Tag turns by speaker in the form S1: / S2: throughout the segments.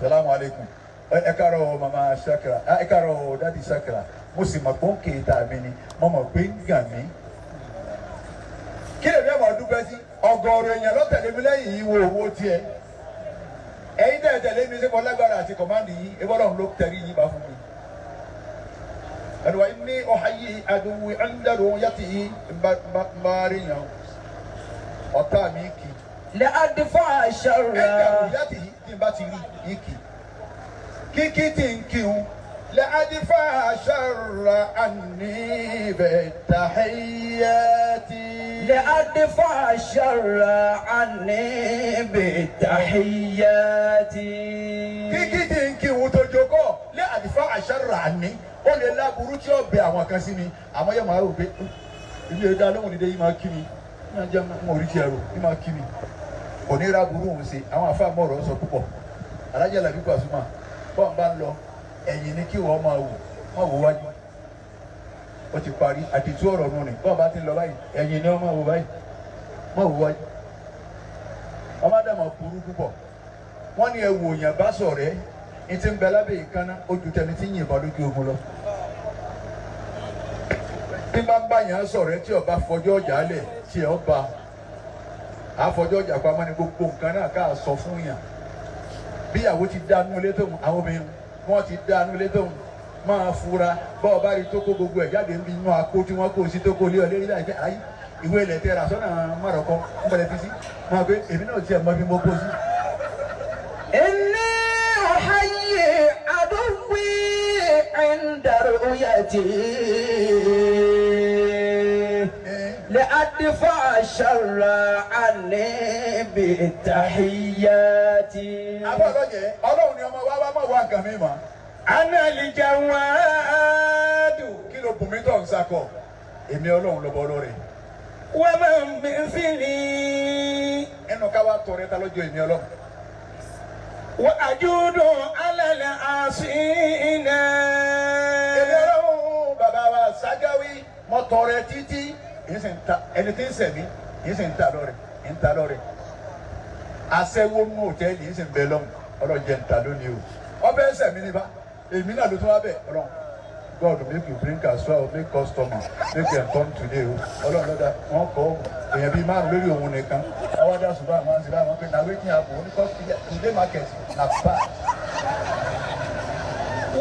S1: Salamu aleykum, ẹ káàárọ̀ mama Shakira, ẹ káàárọ̀ daddy Shakira. Mo sì mọ̀ pé ó ń kéta mi ni, mo mọ̀ pé ń gàn mí. Kí lèmi àwọn dúpẹ́ sí? Ọ̀gọ̀ọ̀rọ̀ èèyàn ló tẹ̀lé mi lẹ́yìn yìí, wo owó tiẹ̀. Ẹ̀yin tẹ̀ tẹ̀lé mi, ṣé mo lágbára àti command yìí? Ebí Ọlọ́run ló tẹ̀rí yín bá fún mi. Ẹnu wa ní ọ̀háyé àdúgbò ẹ̀ńdàrú yàtì yìí ń bá rí yàn ọ̀tá mi kì í.
S2: لأدفع الشر
S1: Ẹ̀ńdàrú yàtì yìí, tí n bá ti rí yìí kì í. Kíkí tí ń kí n لأدفع الشر عني بالتحيات.
S2: لأدفع الشر عني بالتحيات.
S1: Kíkí tí ń kí n tó jókòó لأدفع الشر عني, ó lè láburú tí ó bẹ àwọn kan sí mi, àmọ́ yóò máa rò pé ilé ẹja lóhùn nídé yìí máa kí mi, máa jẹ́ mọ orí tiẹ̀ rò yìí máa kí mi, kò ní ra burú òun ṣe. Àwọn àfa mọ̀rọ̀ sọ púpọ̀. Alájà làbí Pasuma, bọ́ọ̀ bá ń lọ, ẹ̀yìn ni kí wọ́n máa wò, máa wò wájú. Ó ti parí àdìtú ọ̀rọ̀ nù ni. Bọ́ọ̀ bá ti ń lọ báyìí, ẹ̀yìn ni wọ́n máa wò báyìí, máa wò wájú. Ọmọ dàmọ̀ burú púpọ̀. Wọ́n ní ẹ wò yàn bá sọ̀rẹ́ ní ti ń bẹ lábẹ́ ìkànnà, ojú tẹni tí ń yìnbọn lójú ogun lọ. Tí bá ń bá yàn sọ̀rẹ́, tí ọba fọjọ́ ọjà lẹ̀, tí ẹ ọba àfọjọ́ ọjà pamọ́ ní gbogbo nǹkan náà ká sọ fún yàn. Bíyàwó ti dánú ilé tóun, àwọn obìnrin wọn ti dánú ilé tóun, máa fura. Bá ọba rí tó kó gbogbo ẹ̀ jáde níbi inú akó tí wọ́n kó sí, tó kó lé ọ lérí láìpẹ́ ayé, ìwé ilẹ̀ tẹ́ ra sọ́nà márọ̀kọ́ ń bọ̀lẹ̀ fi sí, máa gbé èmi náà tiẹ̀ mọ bí mo kó sí.
S2: إني أحيي عدوي عند رؤيتي لأدفع الشر عني بالتحيات.
S1: Àbọ̀ ọlọ́jẹ̀ Ọlọ́run ni ọmọ wa wá mọ̀ wá nǹkan mi mọ̀.
S3: أنا الجواد.
S1: Kí ló bùnmí tó ń sakọ? Èmi Ọlọ́run lọ́bọ̀ ọlọ́rẹ̀.
S3: ومن مثلي.
S1: Ẹnu ká wá tọrẹ, ta lọ́jọ́ èmi Ọlọ́run?
S3: وأجود على العاصين.
S1: Èmi Ọlọ́run, bàbá wa Ságáwí, mo tọrẹ títí, èyí sì ń ta ẹni tí ń sẹ̀mí, èyí sì ń ta lọ́rẹ̀, ń ta lọ́rẹ̀. Aṣẹ́wó nú hòtẹ́ẹ̀lì, èyí sì ń bẹ lọ́hùn, Ọlọ́run jẹ́ ń ta lónìí o. Ọbẹ̀ ń sẹ̀mí ní bá èmi náà ló tún wá bẹ̀. Ọlọ́run, God, make you bring us well, make customer, make them come today o. Ọlọ́run lọ́dà wọ́n kọ́ èèyàn bíi márùn lórí òun nìkan. Ọwọ́ dá ṣùgbọ́n àwọn àti báwọn pé na wetin happen ní today, market na bad.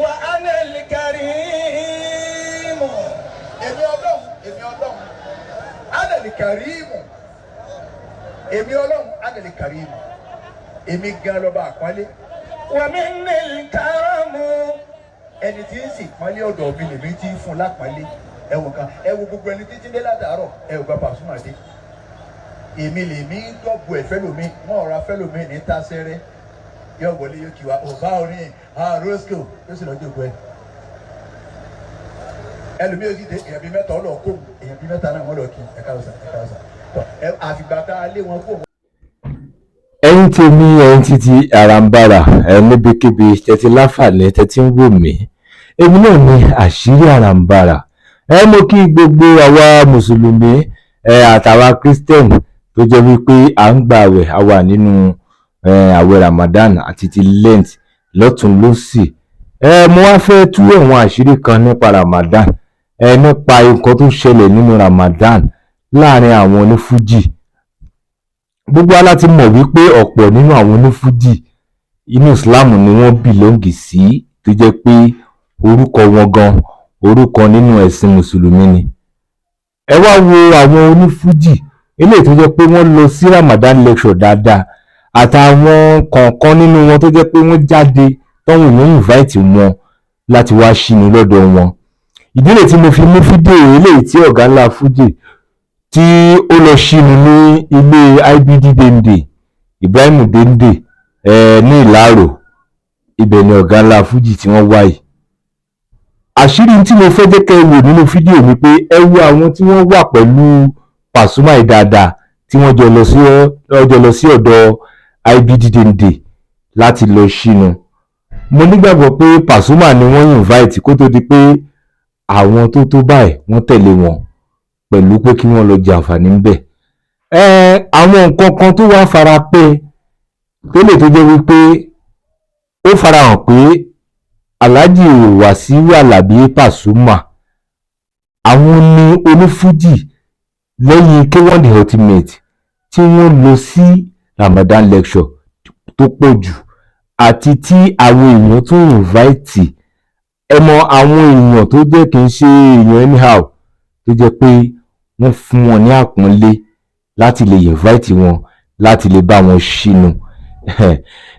S3: وأنا الكريم.
S1: Èmi Ọlọ́run, èmi Ọlọ́run أنا الكريم, èmi Ọlọ́run أنا الكريم, èmi gan lọ́ba àpọ́nlé.
S3: ومني الكرم.
S1: Ẹni tí ń sì pọ́nlé, ọ̀dọ̀ mi lèmi tí ń fún lápọ́nlé. Ẹ wò kan, ẹ wo gbogbo ẹni títí dé látàárọ̀, ẹ ò gba Pasuma dé. Èmi lèmi ń dọ̀bù ẹ̀ fẹ́lòmí, wọ́n ọ̀ra fẹ́lòmí ní tásẹ́rẹ́, yóò wọlé, yóò kí wa, ọba orin rosco, yóò sì lọ́jọ́ gbọ́ ẹ. Ẹlòmíì yóò sì dé, èèyàn bíi mẹ́ta ọlọ́ kó, èèyàn bíi mẹ́ta náà wọ́n lọ kí, ẹ káàsà, ẹ káàsà tọ ẹ, àfìgbà tá a lé wọn kó.
S4: Ẹ̀yin tèmi, ẹ̀yin títí àràǹbarà ẹ, níbikíbi tẹ́tí láǹfààní tẹ́tí ń wò mí, èmi náà ní àṣírí àràǹbarà ẹ. Mo kí gbogbo àwa mùsùlùmí ẹ àtàwa Christian tó jẹ́ wípé à ń gba àwẹ̀, a wà nínú àwẹ̀ Ramadan àti ti Lent lọ́tún lọ́sì ẹ. Mo wá fẹ́ tú àwọn àṣírí kan nípa Ramadan ẹ, nípa nǹkan tó ṣẹlẹ̀ nínú Ramadan láàrin àwọn onífújì. Gbogbo wa láti mọ̀ wípé ọ̀pọ̀ nínú àwọn onífújì, inú Islam ni wọ́n belong sí, tó jẹ́ pé orúkọ wọn gan, orúkọ nínú ẹ̀sìn mùsùlùmí ni. Ẹ wá wo àwọn onífújì eléyìí tó jẹ́ pé wọ́n lọ sí Ramadan lecture dáadáa, àtàwọn kọ̀ọ̀kan nínú wọn tó jẹ́ pé wọ́n jáde tọ́wọ́n èèyàn invite wọn láti wá ṣíni lọ́dọ̀ wọn. Ìdí rèé tí mo fi mú fídíò eléyìí tí ọ̀gá ńlá fújì tí ó lọ ṣíni ní ilé IBD Dende, Ibrahim Dende ní Ìlárò. Ibẹ̀ ni ọ̀gá ńlá fújì tí wọ́n wá yìí. Àṣírí tí mo fẹ́ jẹ́ kẹ́ ẹ wò nínú fídíò ni pé ẹ wo àwọn tí wọ́n wà pẹ̀lú Pasuma yìí dáadáa, tí wọ́n jọ lọ sí ọ̀dọ̀ IBD Dende láti lọ ṣínu. Mo nígbàgbọ́ pé Pasuma ni wọ́n invite kó tó di pé àwọn tó tó báyìí wọ́n tẹ̀lé wọn pẹ̀lú pé kí wọ́n lọ jàǹfààní ńbẹ̀. Ẹ àwọn nǹkan kan tó wá fara pẹ́ tó lè tó jẹ́ wípé Ó farahàn pé Alhaji Wasiu Alabi Pasuma àwọn ní onífújì lẹ́yìn K1 The Ultimate tí wọ́n lọ sí Ramadan lecture tó pọ̀ jù, àti tí àwọn èèyàn tún invite. Ẹ mọ àwọn èèyàn tó jẹ́ kì í ṣe èèyàn anyhow, tó jẹ́ pé wọ́n fún wọn ní àpọ́nlé láti lè invite wọn láti lè bá wọn ṣínú.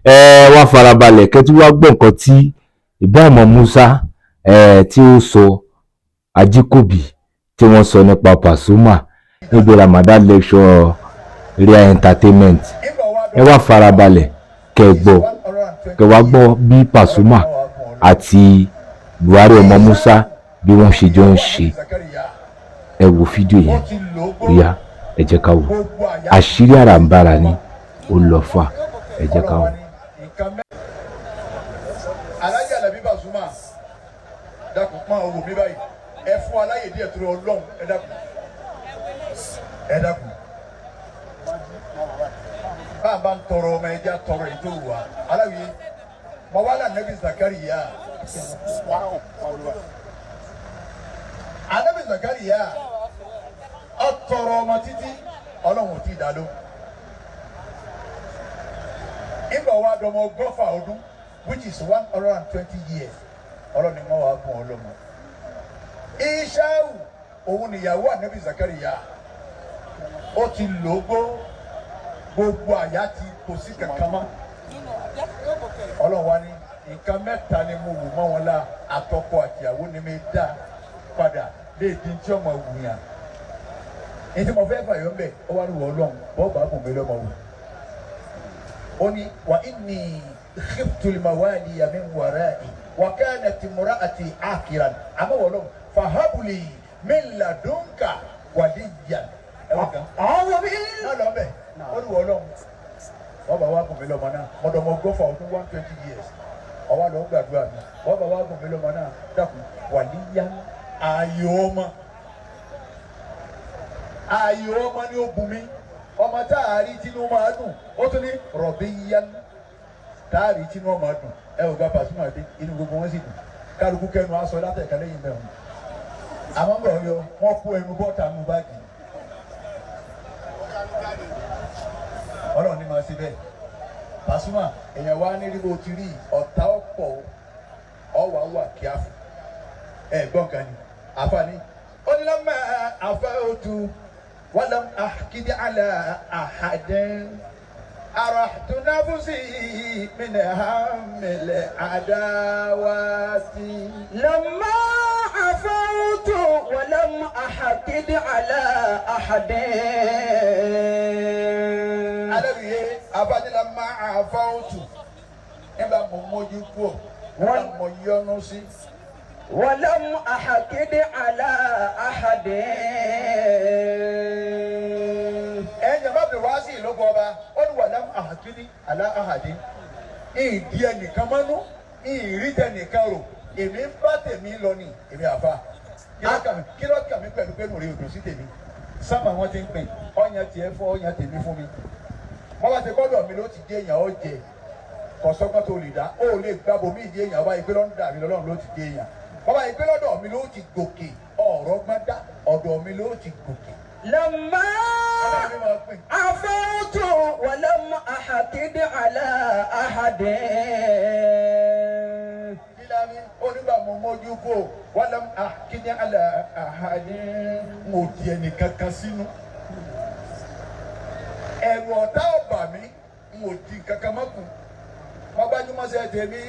S4: Ẹ wá farabalẹ̀ kẹ́ tí wá gbọ́ nǹkan tí Ibrahim Musa ẹ tí ó sọ, Ajíkòbí, tí wọ́n sọ nípa Pasuma níbi Ramadan lecture Ria Entertainment. Ẹ wá farabalẹ̀ kẹ́ gbọ́, kẹ́ wá gbọ́ bí Pasuma àti Buhari ọmọ Musa bí wọ́n ṣe jọ ń ṣe. Ẹ wo fídíò yẹn bóyá. Ẹ jẹ́ ká wò. Àṣírí àràǹbarà ni ó lọ fà. Ẹ jẹ́ ká wò.
S1: Alhaji Alabi Pasuma, dákun, máa wò mí báyìí. Ẹ fún aláyè díẹ̀ tó Ọlọ́run. Ẹ dákun, ẹ dákun. Bá a bá ń tọrọ ọmọ, ẹja tọrọ èyí tó wù wá. Aláwìyé mọ wá là nẹbi Zakariya. Anabi Zakariya ó tọrọ ọmọ títí, Ọlọ́run ò tí ì dá lóhùn. Ìgbà wa dọmọ 120 ọdún, which is 120 years, Ọlọ́run ni wọ́n wá bùn ọlọ́mọ. Ishau òun nìyàwó anabi Zakariya. Ó ti lòógbó, gbogbo àyà ti kò sí kankan mọ́. Ọlọ́run wa ní nǹkan mẹ́ta ni mo wù mọ́ wọn la, àtọkọ àtìyàwó ni mi dá padà léèdì tí ọmọ wù yàn. Ní tí mo fẹ́ fàyọ̀ ńbẹ̀, ó wá ní wọ́ Ọlọ́run bọ́ọ̀bù àbùn mi lọ́mọ wù. Ó ní wa inni khiftu al-mawaliya min wara'i wa kanat imra'ati akiran, àmọ́ wọ́ Ọlọ́run fahabli min ladunka waliyan. Ẹ wọ́n kan
S2: أعوذ بالله
S1: má lọ bẹ̀. Ó ní wọ́ Ọlọ́run wọ́n bá wá gùn mí lọ́mọ náà, mọ̀dọ̀mọ̀ 120 ọdún, 120 years, ọwọ́ lọ gbàdúrà mi. Wọ́n bá wá gùn mí lọ́mọ náà, dákun, wàlíyá, ayò ọmọ, ayò ọmọ ni ó bùn mí, ọmọ tá a rí tinú máa dùn. Ó tún ní rọ̀bì yá tá a rí tinú ọmọ dùn. Ẹ ò gba Pasuma dé, inú gbogbo wọn sì dùn, kálukú kẹnu aṣọ látẹ̀ká lẹ́yìn mẹ́rin. Àmọ́ bọ̀ yọ wọ́n kó ẹnu bọ́ta nù báàgì. Ọlọ́run ní máa ṣe bẹ́ẹ̀. Pasuma, èèyàn wá ní rí bó ti rí ọ̀tá ọ̀pọ̀ ọ̀wà wà kíáfù. Ẹ gbọ́n kan ni àfààní ó ní lọ́mọ àfẹ́ òtù wàlám àkìdí àlà àhàdẹ́n arahtu nafsi min hamil adawati.
S2: لما عفوت ولم أحقد على أحد.
S1: Alábìyé abánilá máa àfẹ́ òtù nígbà mo mójú kúò, nígbà mo yọnu sí.
S2: ولم أحقد على أحد.
S1: Ẹ̀yin bá bẹ̀ wá sí ìlú ọba, ó ní wàlám àhàkíní àlá àhàdí. Ìdí ẹnìkan mọ́nú, ìrí tẹnìkan rò, èmi ń bá tèmi lọ ni èmi àfa. Kí ló kà mí pẹ̀lú pé nù rí odò sí tèmi? Sábà wọn ti ń pè ọyàn tiẹ̀ fún ọyàn tèmi fún mi. Wọ́n bá ti gbọ́dọ̀ mi ló ti dé èèyàn ó jẹ. Kọ̀sọ́gbọ́n tó lè dá, ó lè gbàbọ̀ mí ìdí èèyàn ọba ìpè lọ́dọ̀ mi lọ́lọ́run ló ti dé èèyàn. Bàbá ìpè lọ́dọ̀ mi ló ti gòkè, ọ̀rọ̀ gbọ́n dá, ọ̀dọ̀ mi ló ti gòkè.
S2: لما
S1: Ọlọ́run mi máa pín.
S2: عفوت ولم أحقد على أحد.
S1: Kílámi onígbà mo mójú kó wàlám àkíní àlà àhàdí, mo di ẹnì kankan sínú. Ẹ̀rù ọ̀tá ọ̀bà mi, mo di kankan mọ́kù. Mo gbájúmọ́sẹ̀ tèmi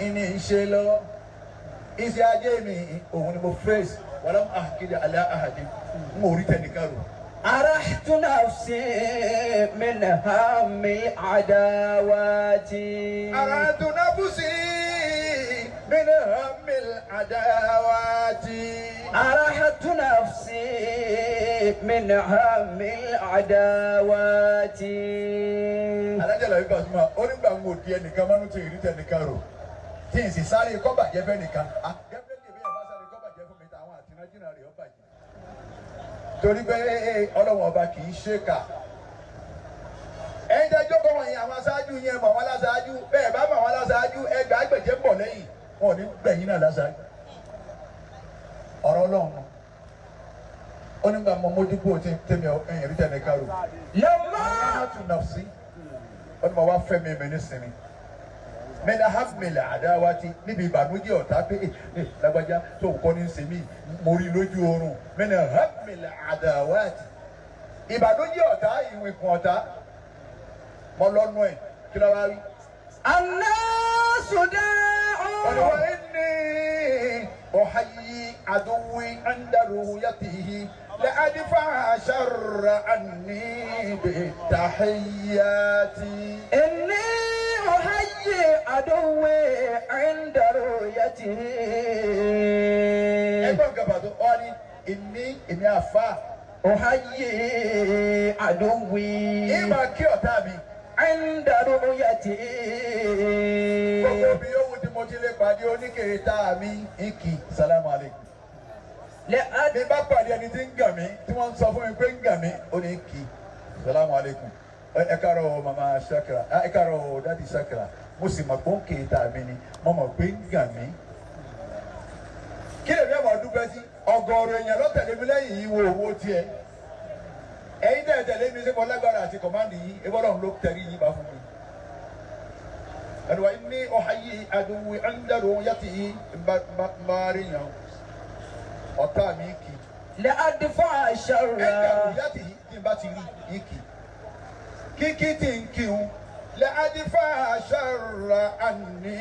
S1: ìní ń ṣe lọ. Iṣẹ́ ajé mi òun ni mo fèsì, wàlám àkíní àlà àhàdí, mo rí tẹnìkan rò.
S2: أرحت نفسي من هم العداوات.
S1: أردت نفسي من هم العداوات.
S2: أرحت نفسي من هم العداوات.
S1: Alájà làbí Pasuma ó nígbà ń wò di ẹnìkan mọ́nú tí ìrí tẹnìkan rò, tí n sì sáré kọ́ bàjẹ́ fẹ́ nìkan. Ah, definitely bí ẹ bá sáré kọ́ bàjẹ́ fún mi, táwọn àtìrájìnà rẹ̀ ó bàjẹ́, torí pé Ọlọ́wọ́n ọba kì í ṣe kà. Ẹ̀yin tẹ́ jókòó wọ̀nyí, àwọn aṣáájú yẹn mọ̀ wọ́n láṣáájú. Bẹ́ẹ̀ bá mọ̀ wọ́n láṣáájú, ẹ Wọn ò ní gbẹ̀yìn náà lásán. Ọ̀rọ̀ Ọlọ́run nù. Ó nígbà mọ mójúkú tí tèmi ẹ̀yìn rí tẹ̀mí kárò.
S2: لما
S1: Arahatu nafsi. Ó ní mo wá fẹ́ mi mi nísìnyí. Mẹ́lá hàmìlà àdáwátì níbi ìbànújẹ́ ọ̀tá pé ẹ lágbájá tó kọ́ ní sèmi mo rí lójú oorun. Mẹ́lá hàmìlà àdáwátì. Ìbànújẹ́ ọ̀tá ìwìnkùn ọ̀tá. Mo lọ́nu ẹ̀ kí ló wá rí.
S2: الناس داع
S1: وإني أحيي عدوي عند رؤيته لأدفع شر عني بالتحيات.
S2: إني أحيي عدوي عند رؤيته.
S1: Ẹgbọ́n nǹkan pàtó ọ ní èmi èmi àfa
S2: أحيي عدوي
S1: ìmọ̀ kí ọ̀tá mi
S2: عند رؤيته.
S1: Gbogbo bí yóò tí mo ti lè pàdé oníkèéta mi ìkì salamu aleykum.
S2: لأد
S1: Bí bá pàdé ẹni tí ń gàn mí tí wọ́n ń sọ fún mi pé ń gàn mí ó ní kì salamu aleykum. Ẹ káàárọ̀ o mama Shakira, ẹ káàárọ̀ o dadi Shakira, mo sì mọ̀ pé ó ń kéta mi ni mo mọ̀ pé ń gàn mí. Kí lèmi ọmọ dúpẹ́ sí ọ̀gọ̀ọ̀rọ̀ èèyàn ló tẹ̀lé mi lẹ́yìn yìí wo owó tiẹ̀. Ẹ̀yin tẹ̀ tẹ̀lé mi sí mo lágbára àti kọ̀mándì yìí ebí Ọlọ́run ló tẹ̀rí yìí bá fún mi. Ẹnu wa ní ọ̀háyé àdúwì ẹ̀ńdẹ̀rù yàtì yìí ń bá rí yàn ọ̀tá mi kì í.
S2: لأدفع شر
S1: Ẹ̀ńdẹ̀rù yàtì yìí tí n bá ti rí yìí kì í. Kíkí tí ń kí un lẹ́àdífà ṣàrà àní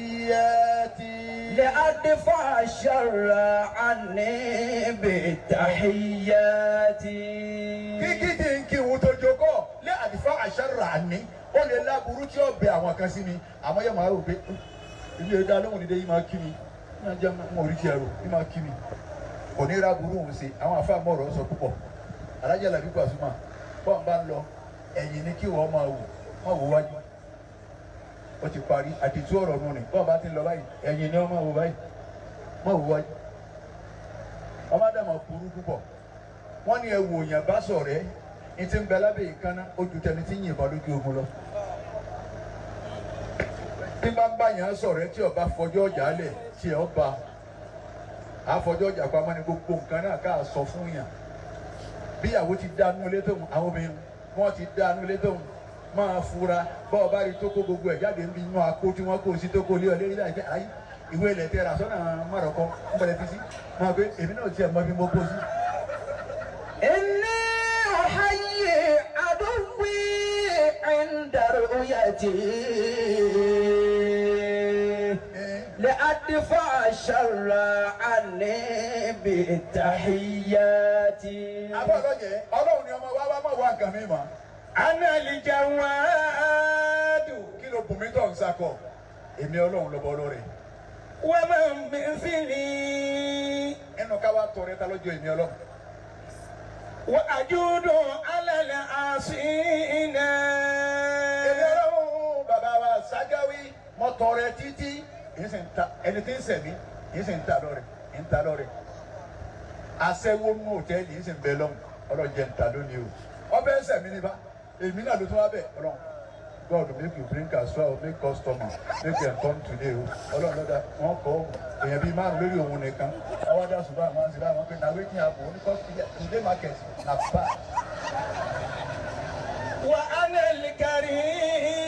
S1: bẹ̀tàhíyàtì.
S2: لأدفع شر عني بالتحيات.
S1: Kíkí tí ń kí un tó jókòó lẹ́àdífà ṣàrà àní ó lè láburú tí ó bẹ àwọn kan sí mi àmọ́ yóò máa rò pé ilé ẹja lóhùn nídé yìí máa kí mi máa jẹ́ mo rí tiẹ̀ rò yìí máa kí mi kò ní ra burú òun ṣe. Àwọn àfa mọ̀rọ̀ sọ púpọ̀. Alájà làbí Pasuma bọ́n bá ń lọ ẹ̀yìn ni kí wọ́n máa wò máa wò wájú. Ó ti parí àdìtú ọ̀rọ̀ nù ni bọ́n bá ti ń lọ báyìí ẹ̀yìn ni wọ́n máa wò báyìí máa wò wájú. Ọmọ àdàmọ̀ burú púpọ̀. Wọ́n ní ẹ wò yàn bá sọ̀rẹ́ ní ti ń bẹ lábẹ́ ìkànnà ojú tẹni tí ń yìnbọn lójú ogun lọ. Tí bá ń bá yàn sọ̀rẹ́ tí ọba fọjọ́ ọjà lẹ̀ tí ẹ ọba àfọjọ́ ọjà pamọ́ ni gbogbo nǹkan náà ká sọ fún yàn. Bíyàwó ti dánú ilé tóun àwọn obìnrin wọn ti dánú ilé tóun máa fura bá ọba rí tó kó gbogbo ẹ̀ jáde níbi inú akó tí wọ́n kó sí tó kó lé ọ lérí láìpẹ́ ayé ìwé ilẹ̀ tẹ́ ra sọ́nà márọ̀kọ́ ń bọ̀lẹ̀ fi sí máa gbé èmi náà tiẹ̀ mọ bí mo kó sí.
S2: إني أحيي عدوي عند رؤيته لأدفع شر عني بالتحيات.
S1: Àbọ̀ ọlọ́jẹ̀ Ọlọ́run ni ọmọ wa wá mọ̀ wá nǹkan mi mọ̀.
S3: أنا الجواد
S1: Kí ló bùnmi tó ń sakọ? Èmi Ọlọ́run lọ́bọ ọlọ́rẹ̀.
S3: ومن مثلي
S1: Ẹnu ká wá tọrẹ ta lọ́jọ́ èmi Ọlọ́run.
S3: وأجود على العاصين.
S1: Èmi Ọlọ́run bàbá wa Ságáwí mọ tọrẹ títí èyí sì ń ta ẹni tí ń sẹ̀mí èyí sì ń ta lọ́rẹ̀ ń ta lọ́rẹ̀. Aṣẹ́wó nú hòtẹ́ẹ̀lì èyí sì ń bẹ lọ́hùn ọlọ́jẹ̀ ń ta lónìí o. Ọbẹ̀ ń sẹ̀mí ní bá èmi náà ló tún wá bẹ̀ Ọlọ́run. God make you bring us well, make customer, make them come today o. Ọlọ́run lọ́dà wọ́n kọ́ èèyàn bíi márùn lórí òun nìkan. Ọwọ́ dá ṣùgbọ́n àwọn àti báwọn pé na wetin happen only cause today market na bad.
S3: وأنا الكريم.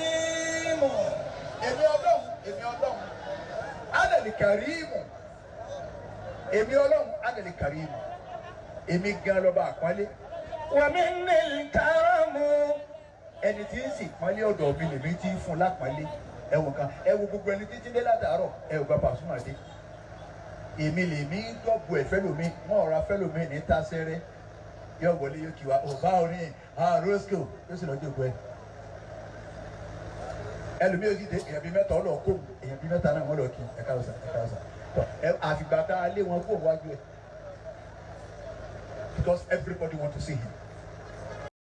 S1: Èmi Ọlọ́run èmi Ọlọ́run Adàlì Kàrímù èmi Ọlọ́run Adàlì Kàrímù èmi gan lọ́ba àpọ́nlé.
S3: ومني الكرم.
S1: Ẹni tí ń sì pọ́nlé ọ̀dọ̀ mi lèmi tí ń fún lápọ́nlé. Ẹ wò kan ẹ wo gbogbo ẹni títí dé látàárọ̀ ẹ ò gba Pasuma dé. Èmi lèmi ń dọ̀bù ẹ̀ fẹ́lòmí wọ́n ọ̀ra fẹ́lòmí ní tásẹ́rẹ́ yóò wọlé yóò kí wa ọba orin rosco yóò sì lọ́jọ́ ògbó ẹ̀. Ẹlòmíì yóò sì dé èèyàn bíi mẹ́ta ọlọ́ kó èèyàn bíi mẹ́ta náà wọ́n lọ kí ẹ káàsà ẹ káàsà tọ ẹ àfìgbà tá a lé wọn kó wájú ẹ because everybody want to see him.